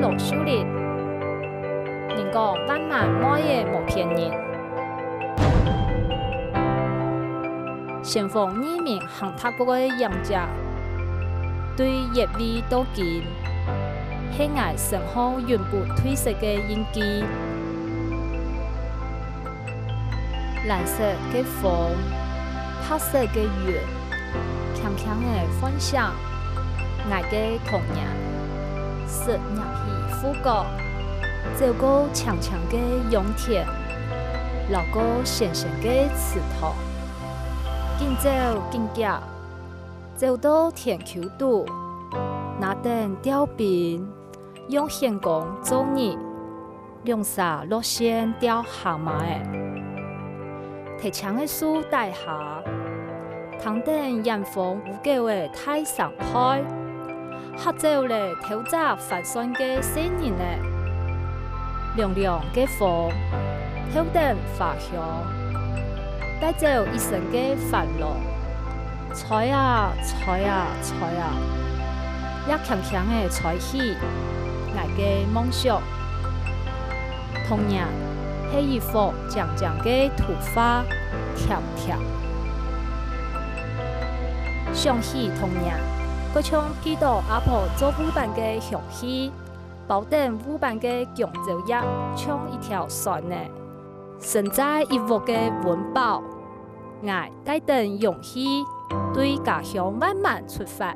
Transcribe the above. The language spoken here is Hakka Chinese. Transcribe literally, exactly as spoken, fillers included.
多樹林，人講萬巒妹仔無騙人。先鋒義民行踏過个影跡，對月位到今，係𠊎身項永不褪色个印記。 藍色个風，白色个雲，輕輕仔喚醒𠊎个童年。食入去富岡，走過青青个秧田，摎過深深个池塘，緊走緊遽，走到田坵肚，拿等釣檳，用絃公做簷， 兩儕落線釣蝦蟆仔。在青个樹底下，聽等遠方烏狗仔大聲吠，嚇走了頭早翻船个細人仔。涼涼个風，透等花香，帶走一身个煩惱。 吹啊，吹啊，吹啊，也輕輕仔吹起𠊎个夢想。童年係一幅靚靚个圖畫，甜甜。想起童年，就像記到阿婆做煨粄个香氣，包等煨粄个弓蕉葉像一條線仔，承載一屋个溫飽。𠊎帶等勇氣，對家鄉慢慢出發。